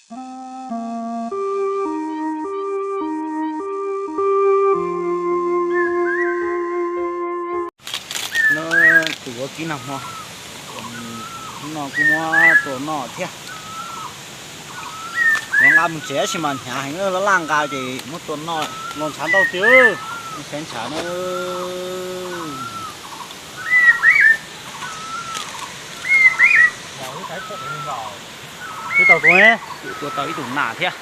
No, tus ua kib nag hmo no kuj muab tua noj thiab. Yuav nqa mus tsev tab sis mas hnyav heev, laj laj nqa ces muab tua noj. Los ntshav ntau tiag, saib ntshav na. Twb tau tua, tua tau ib tug nas thiab.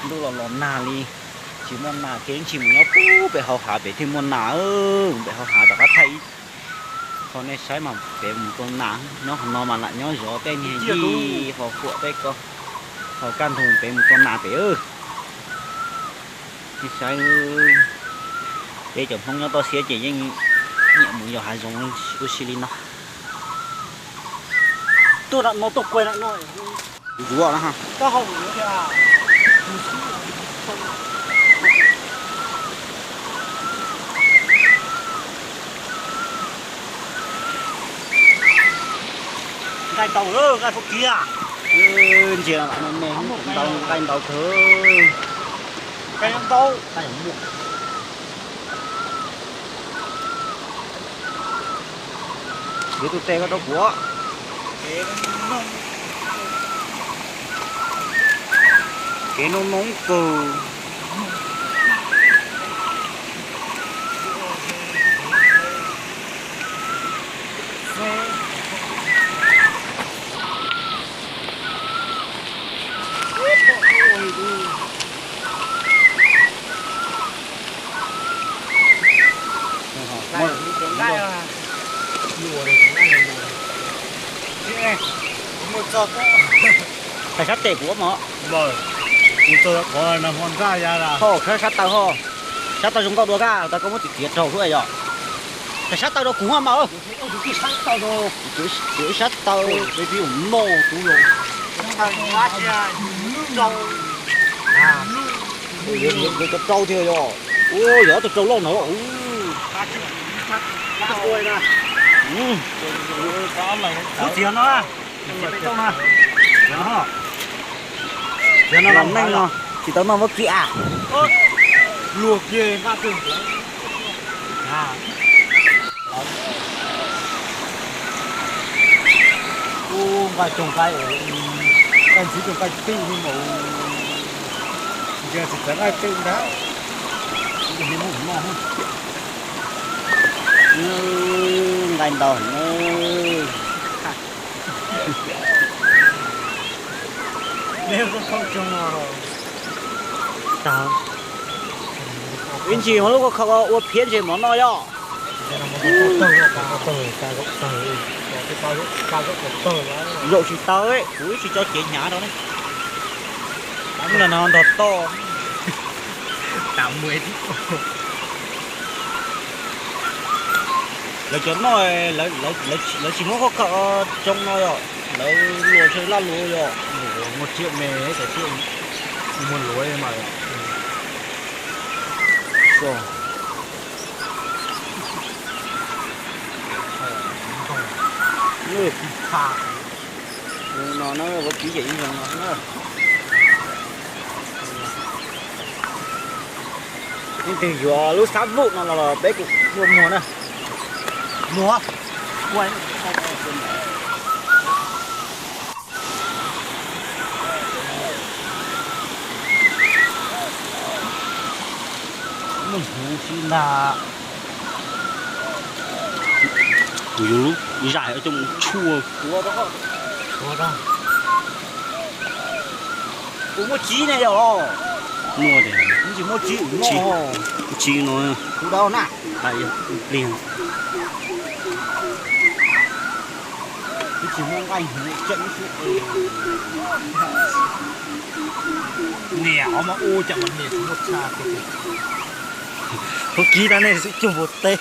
Ntuj los los nag li, tsis muaj nas ces ib ntsis mus nyob pem hauv hav pem thiaj muaj nas. Pem hauv hav rov qab thaij ib qho nej saib mas pem mus tua nas, nyob qhov no mas lam nyob zov tej niag yij ho huam tej ko, ho kaj ntug pem mus tua nas pem. Nej saib, peb cov Hmoob nyob toj siab ces yeej nyiam mus yos hav zoov ua si li no. Tuaj no tuaj kuaj no. Yuav na. Nqaij ntau, nqaij pub kiag. Ntsia me me ntau, nqaij ntau kawg. Nqaij ntau. Yuav tus tes koj rau kuv. Kev noob noob kawg. Thaij sab tes kuv mog. Ho sab taw ho. Sab taw zoo nkauj dua kab tau koj muab txiav txiav raug xwb yom. Thaij sab taw rau kuv mog mas. Kuv sab taw. Yuav cov rau thiab yom. Ua yog ob tug rau loj no. Kuv txiav no. Txiav no los neej no tsis tau noj muab kiag. Luag kiag nqa twg. Ub, nqaij coog nqaij, nqaij ntxiv coog nqaij twm li mas. Ntsia tsis txawv nqaij twm ntag. Nqaij ntau heev. Ib ntsis ho lub koj kho ua phiab ntses mov noj yom. Zaum tsis tau, kuv tsis tso cev hnyav rau ne. Ntawm no nrog toj. Lawv cov noj, lawv tsis muab koj kho tsoo no yom, lawv luas tsawg laj luas yom. Muaj tsiaj me, cov tsiaj muaj luas mas. No na, ua kiv yam ib zoo no na. Leej twg yuav lub xab vwm no los peb kuj muag na. Muag. Muaj hnyuv si ntag. Kuv yuav lub zais coj mus tshuaj. Kuv muaj tsib ne yom. Muaj tiag. Kuv tsis muaj tsib, kuv muaj tsib no. Kuv dau na. Pliag. Kuv tsis muaj nqaij hnyuv tseem xwb. Niam hov mas ua cas mas niam tsis muaj tshaj. Ua kiv tag nej xwb cuag npua teb.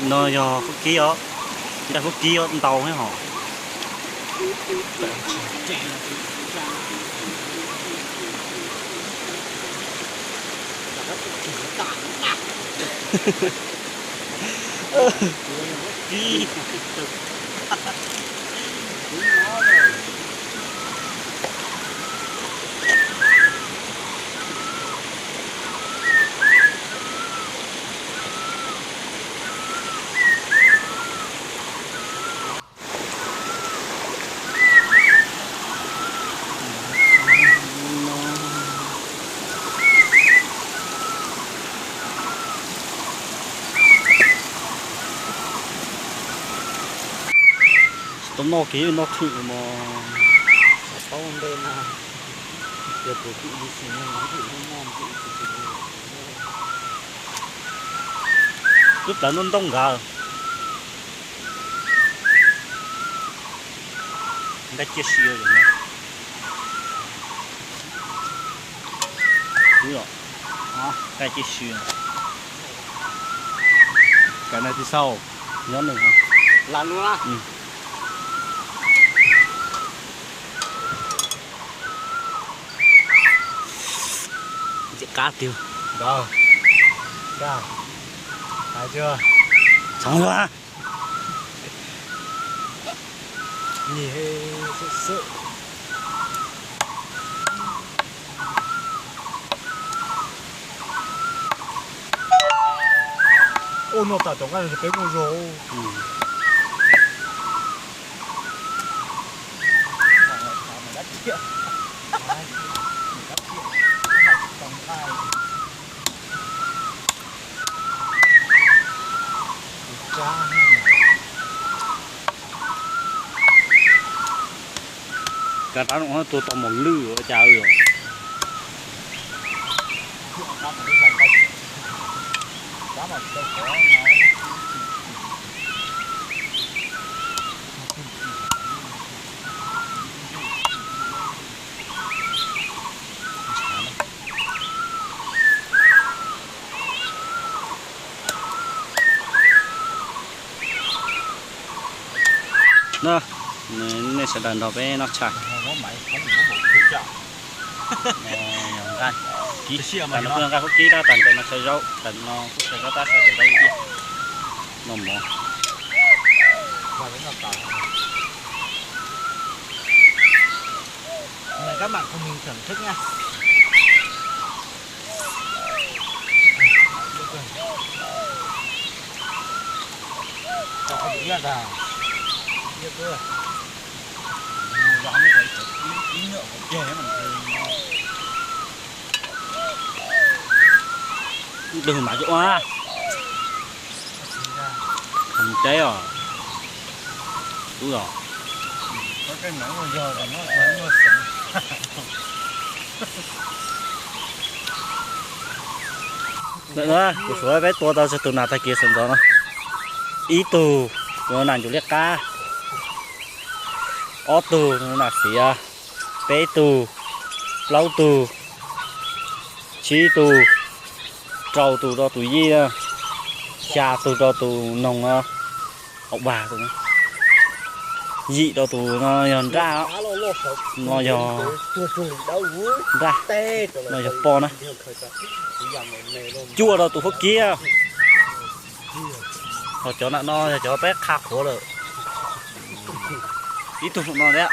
No yog Fub Kib os, nqaij Fub Kib os, ntau thiab hos. Tsis tau noj kiag noj tshwm mos. Xav paub ntej na, yog tus twb ib xwm no ib xwm no noj ib xwm no. Lub plawv ntoo ntoo nkawd. Nqaij ciaj si no. Nqaij ciaj si. Kav na tsis xau. Nyob nws. Lam lub na. Nce qab tiag. Ntawd. Hais tias txhoov yog. Nim xwb xwb. Ua no tas cov nqaij no peb muaj zog. Kav rab no tua tau mos lwj ua cas os. Na, nej sawv daws nrog peb noj tshais. Nqaij, nqaij Fub Kib tab, tag ntawm no tshav zaub, tag no kuj tshav zaub tab, sawv daws ib tiag. Noj mov. Tus mam cov ua teb os. Tub os. Kuv suav peb tua tau tsawg tus nas tag kis sawv ntxov no. Ib tug tus nas ncuav liab qab, ob tug tus nas xiav, peb tug, plaub tug, tsib tug, rau tus rau tus yij, xya tus rau tus noog, yim rau tus no yog nraj, no yog nraj, no yog poj na. Cuaj rau tus Fub Kib. Ho cov nam no yog cov peb qha qhuav lawm. Ib tug no thiab.